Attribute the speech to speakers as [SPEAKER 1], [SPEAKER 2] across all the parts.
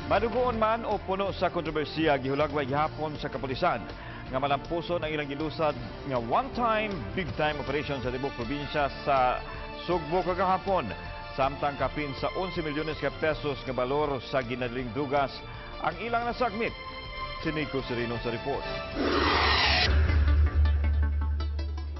[SPEAKER 1] Madugoon man o puno sa kontrobersiya, gihulagway gihapon sa kapulisan nga malampuson ang ilang gilusad nga one-time, big-time operation sa tibok probinsya sa Sugbo kagahapon. Samtang kapin sa 11 milyones ka pesos nga balor sa ginadaling drugas ang ilang nasakmit. Si Nico Serino sa report.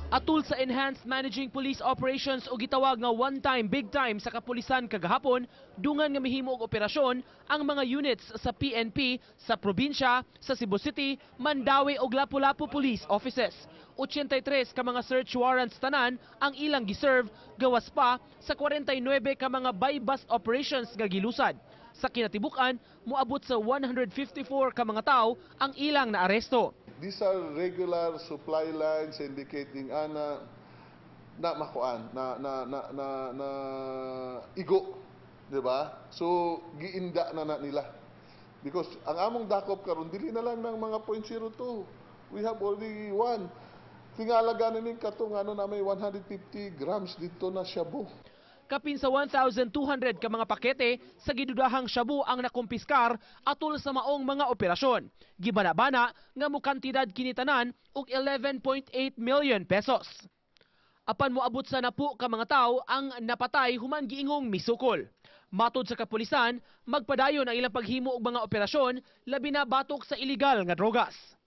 [SPEAKER 2] Atul sa Enhanced Managing Police Operations o gitawag nga one time big time sa kapulisan kagahapon, dungan nga mihimo og operasyon ang mga units sa PNP sa probinsya, sa Cebu City, Mandaue ug Lapu-Lapu Police Offices. 83 ka mga search warrants tanan ang ilang giserve, gawas pa sa 49 ka mga buy-bust operations nga gilusad. Sa kinatibuk-an, moabot sa 154 ka mga tawo ang ilang naaresto.
[SPEAKER 3] These are regular supply lines indicating ana na makuan na na na na, na igo, di ba? So giinda na na nila. Because ang among dakop karon, dili na lang ng mga 0.02. We have already one. Tingala gani ning katong ano na may 150 grams dito na shabu.
[SPEAKER 2] Kapin sa 1,200 ka mga pakete sa gidudahang shabu ang nakumpiskar atol sa maong mga operasyon. Gibana-bana nga mukantidad kini tanan og 11.8 million pesos. Apan moabot sa napu ka mga tawo ang napatay human giingong misukol. Matod sa kapulisan, magpadayon ang ilang paghimo og mga operasyon, labi na batok sa iligal nga drogas.